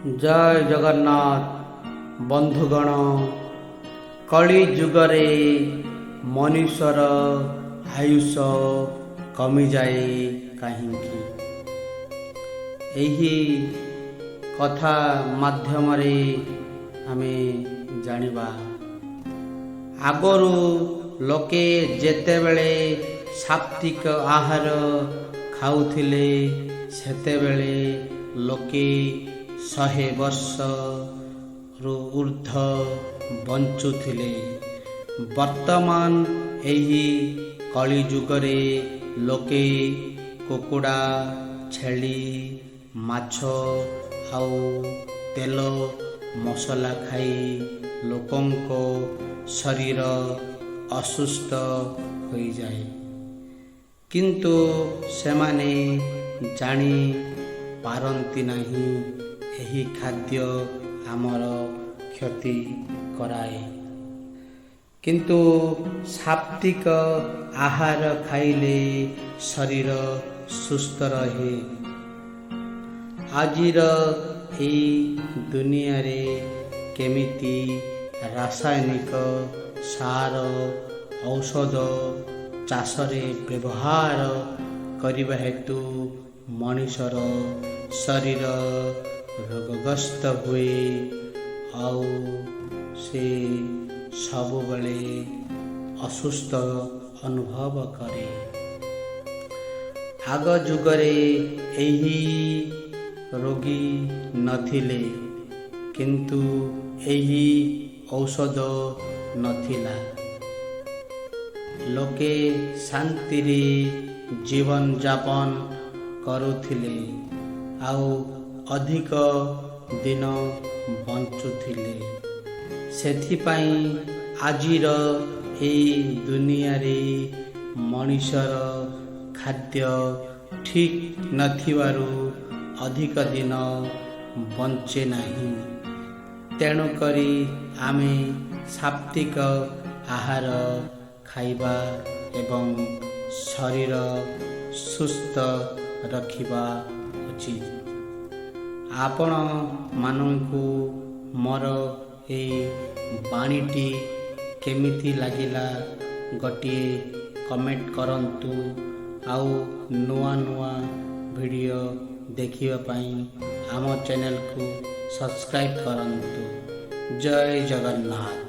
ଜୟ ଜଗନ୍ନାଥ ବନ୍ଧୁଗଣ। କଳି ଯୁଗରେ ମନୁଷ୍ୟର ଆୟୁଷ କମିଯାଏ କାହିଁକି? ଏହି କଥା ମାଧ୍ୟମରେ ଆମେ ଜାଣିବା। ଆଗରୁ ଲୋକେ ଯେତେବେଳେ ସାତ୍ତ୍ୱିକ ଆହାର ଖାଉଥିଲେ, ସେତେବେଳେ ଲୋକେ 100 ବର୍ଷରୁ ଉର୍ଦ୍ଧ୍ୱ ବଞ୍ଚୁଥିଲେ। ବର୍ତ୍ତମାନ ଏହି କଳିଯୁଗରେ ଲୋକେ କୁକୁଡ଼ା, ଛେଳି, ମାଛ ଆଉ ତେଲ ମସଲା ଖାଇ ଲୋକଙ୍କ ଶରୀର ଅସୁସ୍ଥ ହୋଇଯାଏ। କିନ୍ତୁ ସେମାନେ ଜାଣି ପାରନ୍ତି ନାହିଁ, ଏହି ଖାଦ୍ୟ ଆମର କ୍ଷତି କରାଏ। କିନ୍ତୁ ସାତ୍ତ୍ୱିକ ଆହାର ଖାଇଲେ ଶରୀର ସୁସ୍ଥ ରହେ। ଆଜିର ଏଇ ଦୁନିଆରେ କେମିତି ରାସାୟନିକ ସାର, ଔଷଧ ଚାଷରେ ବ୍ୟବହାର କରିବା ହେତୁ ମଣିଷର ଶରୀର ରୋଗଗ୍ରସ୍ତ ହୁଏ ଆଉ ସେ ସବୁବେଳେ ଅସୁସ୍ଥ ଅନୁଭବ କରେ। ଆଗ ଯୁଗରେ ଏହି ରୋଗୀ ନଥିଲେ, କିନ୍ତୁ ଏହି ଔଷଧ ନଥିଲା। ଲୋକେ ଶାନ୍ତିରେ ଜୀବନଯାପନ କରୁଥିଲେ ଆଉ ଅଧିକ ଦିନ ବଞ୍ଚୁଥିଲେ। ସେଥିପାଇଁ ଆଜିର ଏଇ ଦୁନିଆରେ ମଣିଷର ଖାଦ୍ୟ ଠିକ୍ ନଥିବାରୁ ଅଧିକ ଦିନ ବଞ୍ଚେ ନାହିଁ। ତେଣୁକରି ଆମେ ସାତ୍ତ୍ୱିକ ଆହାର ଖାଇବା ଏବଂ ଶରୀର ସୁସ୍ଥ ରଖିବା ଉଚିତ। ଆପଣମାନଙ୍କୁ ମୋର ଏଇ ବାଣୀଟି କେମିତି ଲାଗିଲା, ଗୋଟିଏ କମେଣ୍ଟ କରନ୍ତୁ ଆଉ ନୂଆ ନୂଆ ଭିଡ଼ିଓ ଦେଖିବା ପାଇଁ ଆମ ଚ୍ୟାନେଲକୁ ସବସ୍କ୍ରାଇବ୍ କରନ୍ତୁ। ଜୟ ଜଗନ୍ନାଥ।